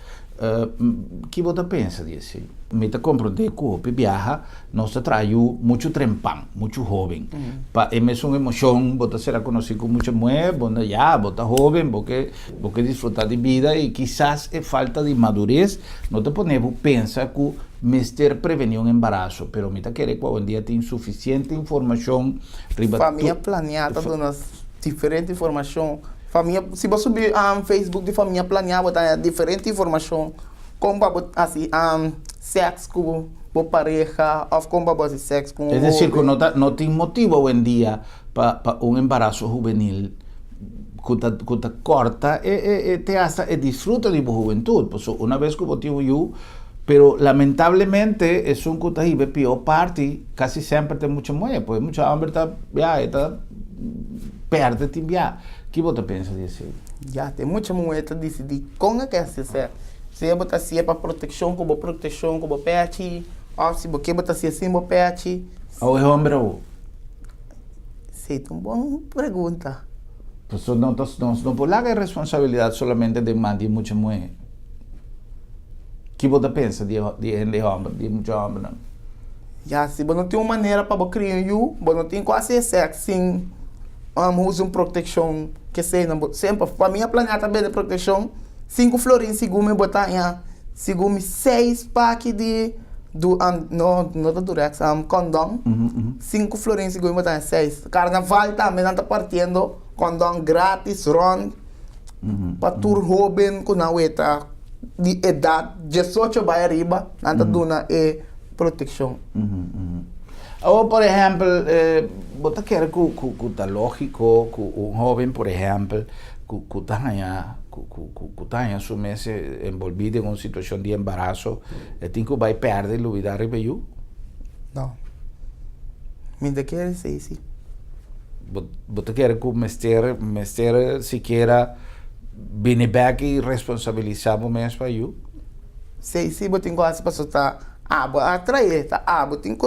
[SPEAKER 1] Ki bo ta pensa di esei? Mi ta komprondé ku hopi biaha nos ta traha yu muchu trempan, muchu hóben. Pa e mesun emoshon bo ta sera konosí ku mucha muhé, bo na ya, bo ta hóben, bo ke bo ke disfrutá di bida i kisas e falta di madures no ta pone bo pensa ku mester prevení un embaraso, pero mi ta kere ku awendia tin sufisiente informashon riba
[SPEAKER 2] tur. Famia Planeá ta duna diferente informashon. Famia, si bo subi Facebook di Famia Planeá bo ta haña diferente informashon kon pa bo hasi sèks ku bo pareha òf kon pa bo hasi sèks ku un
[SPEAKER 1] Es desir ku no ta no tin motibu awendia pa pa un embaraso hubenil ku ta ku ta kòrta e e te hasta e disfrute di bo hubentut, pasobra una bes ku bo tin un yu Pero lamentablemente esun ku ta hiba e pió parti kasi semper ta e mucha muhé, pues e mucha hòmber ta ya e ta pèrdè tin bia. Ki bo ta pensa di esei?
[SPEAKER 2] Ya, ta e mucha muhé ta disidí kon e ke hasi esei. Si bo ta hasié pa protekshon ku bo protekshon ku bo pèchi òf si bo ke bo ta hasié sin bo pèchi.
[SPEAKER 1] Awo e hòmber awo?
[SPEAKER 2] Esei ta un bon pregunta.
[SPEAKER 1] Pasobra no ta nos no por laga e responsabilidat solamente den man di e mucha muhé. Ki bo ta pensa di di hende hòmber, di mucha hòmbernan?
[SPEAKER 2] Ya, si bo no tin un manera pa bo kria un yu, bo no tin ku hasi e sèks sin. Usa un protekshon kesei nan bo semper pa mi a planea ta bende protekshon sinku florin segun mi bo ta haña segun mi seis paki di du no no ta durex kondon sinku florin segun mi bo ta haña seis karnaval tambe nan ta partiendo kondon gratis rond pa tur hoben ku nan weta di edat diesocho bai ariba nan ta duna e protekshon.
[SPEAKER 1] Awor, por ehèmpel, bo ta kere ku ku ta lógiko ku un hóben, por ehèmpel, ku ku ta haña ku ku ku ta haña su mes enbolbí den un situashon di embaraso, e tin ku bai pèrdè i lubidá riba e yu?
[SPEAKER 2] No. Mi ta kere esei si.
[SPEAKER 1] Bo bo ta kere ku mester mester sikiera bini bèk i responsabilisá bo mes pa e yu?
[SPEAKER 2] Esei si bo tin ku hasi pasobra ta Abo a trae ta abo tin ku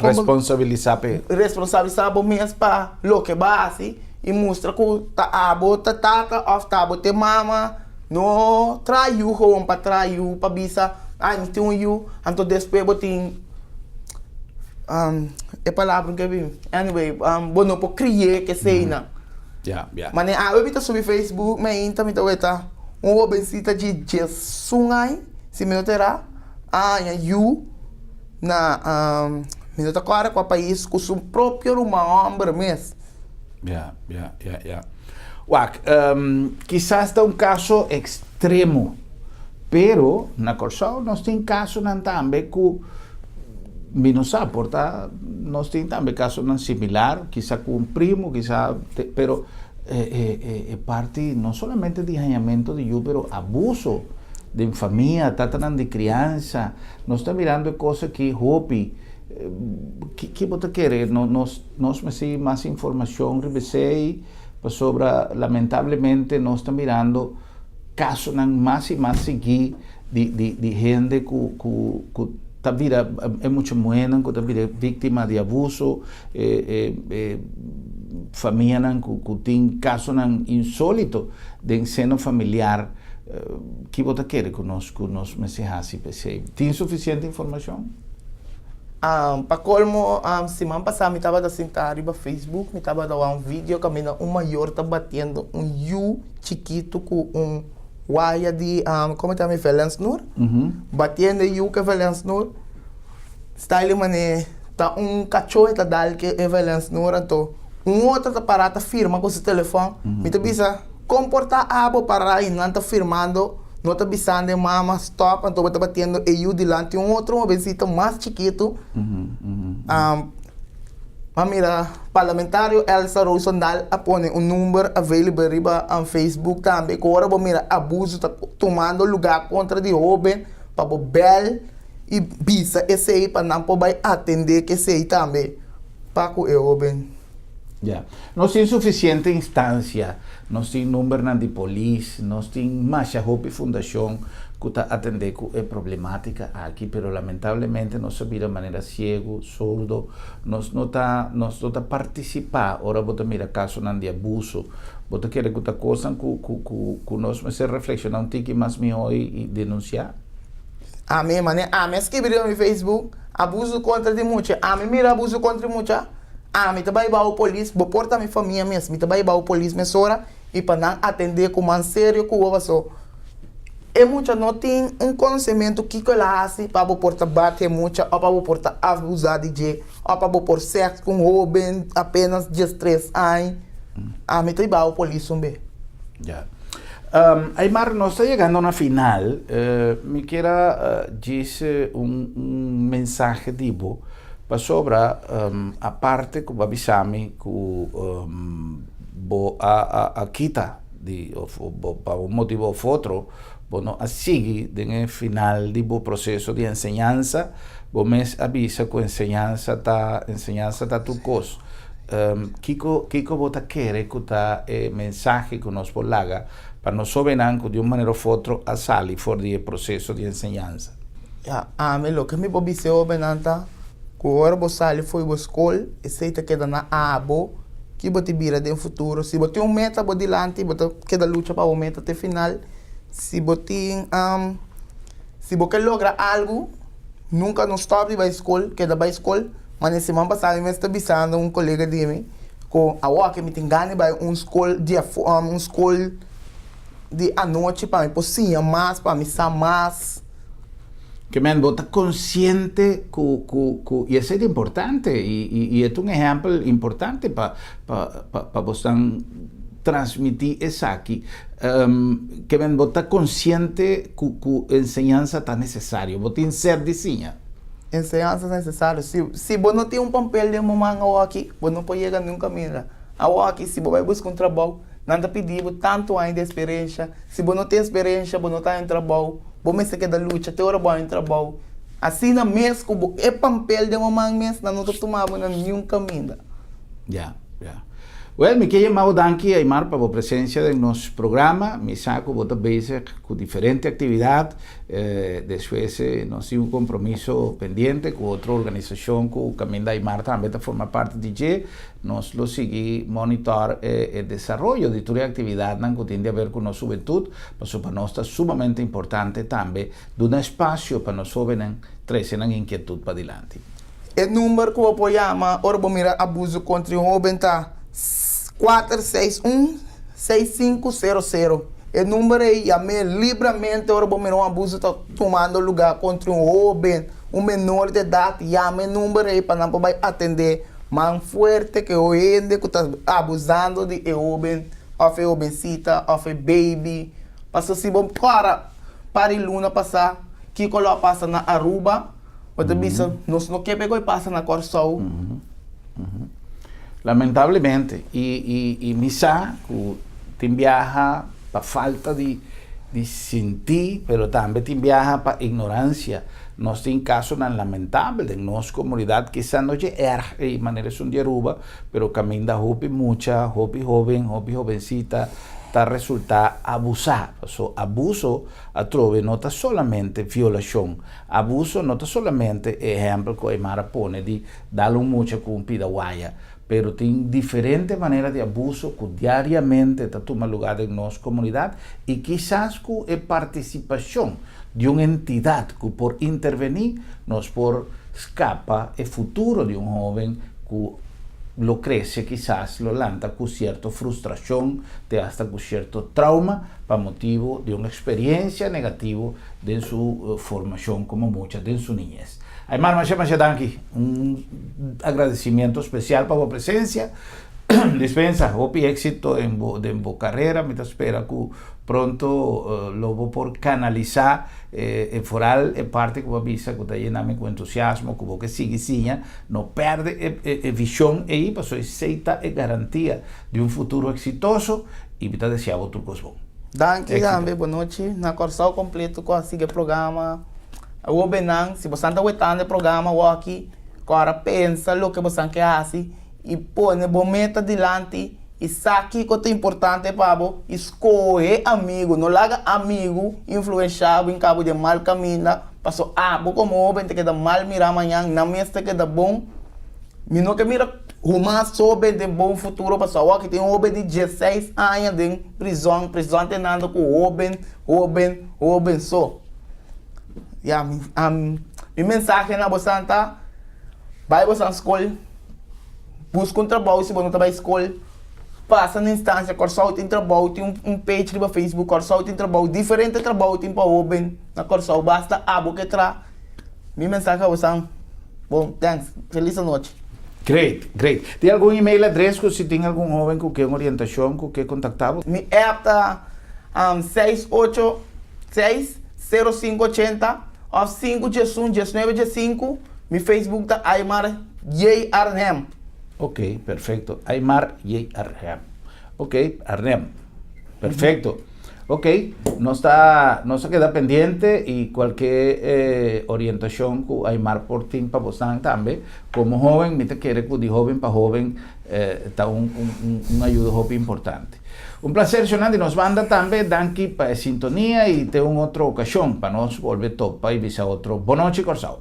[SPEAKER 1] Responsabilisá p'e.
[SPEAKER 2] Responsabilisá bo mes pa loke bo a hasi i mustra ku ta abo ta tata òf ta abo ta e mama. No traha yu gewoon pa traha yu pa bisa ay mi tin un yu anto despues bo tin e palabra ke bin anyway bo no por kri'é keseinan. Manera awe mi ta subi Facebook mi ainda mi ta weta. Un hobencita di diesun aña, si mi no ta erá, a haña yu na, mi no ta kòrda kua pais, ku su propio ruman hòmber mes.
[SPEAKER 1] Ya, ya, ya, ya. Wak, kisas ta un kaso ekstremo, pero na Kòrsou nos tin kasonan tambe ku mi no sa, por ta nos tin tambe kasonan similar, kisa ku un primo, kisa, pero E parti no solamente di hañamento di yu pero abuso den famia, tatanan di criansa, nos ta mirando e cos aki hopi, ki bo ta kere? Nos nos mester mas informacion riba esey pasobra lamentablemente nos ta mirando casonan mas y mas sigui di di di hende cu cu cu ta bira e mucha muhernan cu ta bira victima di abuso e e e famianan cu cu tin casonan insolito den seno familiar ki bo ta kere cu nos cu nos mester haci p'esey? Tin suficiente informacion?
[SPEAKER 2] Pa colmo siman pasa mi tabata sinta riba Facebook mi tabata wak un video caminda un mayor ta batiendo un yu chikito cu un Waya di como ta yama e velensnoer batiendo e yu ku e velensnoer style mane ta un kacho e ta dal ku e velensnoer anto un otro ta para ta firma ku su telefon mi ta bisa komporta abo para i nan ta firmando no ta bisando e mama stop anto bo ta batiendo e yu dilanti un otro hobensito mas chikitu. A mira parlamentario Elsa Rozendal a pone un number available riba Facebook tambe ku ora bo mira abuso ta tumando luga kontra di hoben pa bo bel i bisa esei pa nan por bai atende ku esei tambe pa ku e hoben.
[SPEAKER 1] Ya. Nos tin sufisiente instansia, nos tin numbernan di polis, nos tin masha hopi fundashon ku ta atende ku e problematika aki, pero lamentablemente nos a bira manera siegu, Sordo, nos no ta, nos no ta partisipá ora bo ta mira kasonan di abuso. Bo ta kere ku ta kosnan ku, ku, ku, ku nos mester reflekshoná un tiki mas mihó i, i denunsiá?
[SPEAKER 2] Ami, mane ami a skibi riba mi Facebook, abuso kontra di mucha. Ami mira abuso kontra di mucha, ami ta bai bao polis, bo por ta mi famia mes, mi ta bai bao polis mesora i pa nan atendé ku man serio ku bo paso. E mucha no tin un konosementu kiko el a hasi pa bo por ta bati e mucha òf pa bo por ta abusá di dje òf pa bo por sèks ku un hóben apénas diestres aña. Ami ta hiba bo polis un be.
[SPEAKER 1] Ya. Aymar, nos ta yegando na final. Mi kier a djis un un mensahe di bo pasobra aparte ku bo a bisa mi ku bo a a a kita di of bo pa un motibo of otro bo no a sigui den e final di bo proceso di enseñansa, bo mes a bisa cu enseñansa ta enseñansa ta tur cos. Kico kico bo ta kere cu ta e mensahe cu nos por laga pa nos hobennan cu di un manera of otro a sali for di e proceso di enseñansa?
[SPEAKER 2] Ya, ami loke mi por bisa e hobennan ta cu ora bo sali fo'i bo scol esey ta keda na abo. Ki bo tin bira den futuro. Si bo tin un meta bo dilanti, bo ta keda lucha pa bo meta te final. Si bo tin, si bo ke logra algu, nunka no stòp di bai skol, keda bai skol. Mane siman pasá mi mes ta bisando un kolega di mi ku awor ke mi tin gana di bai un skol di afó, un skol di anochi pa mi por siña mas, pa mi sa mas.
[SPEAKER 1] Ke men bo ta konsiente ku ku ku i esei ta importante i i i e ta un ehèmpel importante pa pa pa pa bosnan transmití esaki. Ke men bo ta konsiente ku ku enseñansa ta nesesario, bo tin sèt di siña.
[SPEAKER 2] Enseñansa ta nesesario. Si si bo no tin un pampel den bo man awoki, bo no por yega niun kaminda. Awoki si bo bai buska un trabou, nan ta pidi bo tantu aña di eksperensha. Si bo no tin eksperensha, bo no ta haña un trabou. Bo mester keda lucha te ora bo haña un trabou. Asina mes ku bo e pampel den bo man mes, nan no ta tuma bo na niun kaminda.
[SPEAKER 1] Ya, ya. Wel, mi ke yama bo danki, Aymar, pa bo presencia den nos programa. Mi sa ku bo ta bezig ku diferente aktividat. Despues nos tin un kompromiso pendiente ku otro organisashon ku kaminda Aymar tambe ta forma parti di dje. Nos lo sigui monitor e desaroyo di tur e aktividatnan ku tin di haber ku nos hubentut, pasobra pa nos ta sumamente importante tambe duna espasio pa nos hóbennan trese nan inkietut padilanti.
[SPEAKER 2] E number ku bo por yama ora bo mira abuso kontra un hóben ta 461 6500. E number ei yam'é libramente ora bo mira un abuso ta tumando lugá kontra un hóben, un menor di edat, yama e number ei pa nan por bai atendé man fuerte ku e hende ku ta abusando di e hóben òf e hóbensita òf e baby. Pasobra si bo kòrda par di luna pasá kiko lo a pasa na Aruba, Bo ta bisa, nos no ke p'e pasa na Kòrsou.
[SPEAKER 1] Lamentablemente, i mi sa ku tin biaha pa falta di sinti, pero tambe tin biaha pa ignoransia. Nos tin kasonan lamentabel den nos komunidat, kisa no dje erg ei manera esun di Aruba, pero kaminda hopi mucha, hopi hoben, hopi hobensita ta resultá abusá. Paso abuso atrobe no ta solamente violashon, Abuso no ta solamente e ehempel cu Aymar a pone di dal un mucha cu un pida waya, pero tin diferente manera di abuso cu diariamente ta tuma lugar den nos comunidad y kisas cu e participacion di un entidad cu por interveni nos por scapa e futuro di un hoben cu lo crece kisas lo lanta cu cierto frustracion te hasta cu cierto trauma pa motibo di un experiencia negativo den su formacion como mucha den su niñez. Aymar masha masha danki, un agradecimiento special pa bo presencia, dispensa, hopi exito en bo den bo carera, mi ta spera cu pronto lo bo por canalisa e foral e parti cu bo a bisa cu ta yena mi cu entusiasmo cu bo ke sigui siña, no perde e e vision ey pasobra esey ta e garantia di un futuro exitoso y mi ta desea bo tur cos bon.
[SPEAKER 2] Danki tambe, bo nochi na Kòrsou kompleto ku a sigui e programa. Hóbennan, si bosan ta wetando e programa awoki, kòrda pensa loke bosan ke hasi i pone bo meta dilanti i sa kiko ta importante pa bo i skohe amigu. No laga amigu influensha bo hinka bo den mal kaminda pasobra abo komo hóben ta keda mal mirá mañan, nan mes ta keda bon. Mi no ke mira humas hóben den bon futuro pasobra awoki tin hóben di dieseis aña den prizòn, prizòn ta enando ku hóben, hóben, hóben so. Ya, mi mi mensahe na bosan ta, bai bosan skol, buska un trabou si bo no ta bai skol, pasa na instansia, Kòrsou tin trabou, tin un page riba Facebook, Kòrsou tin trabou, diferente trabou tin pa hóben na Kòrsou, basta abo ke traha. Mi mensahe a bosan, bon, thanks, felis anochi.
[SPEAKER 1] Great, great. Tin algun email address ku si tin algun hoben ku ke un orientashon ku ke kontaktá bo?
[SPEAKER 2] Mi app ta seis ocho seis sero sinku ochenta òf sinku diesun diesnuebe diesinku. Mi Facebook ta Aymar J. Arnhem.
[SPEAKER 1] Ok, perfecto. Aymar J. Arnhem. Ok, Arnhem. Perfecto. Ok, nos ta nos ta keda pendiente y cualke orientacion cu Aymar por tin pa bosnan tambe. Como hoben mi ta kere cu di hoben pa hoben ta un un ayudo hopi importante. Un placer Shonandi di nos banda tambe, danki pa e sintonia y te un otro ocasion pa nos bolbe topa y bisa otro bonochi Corsou.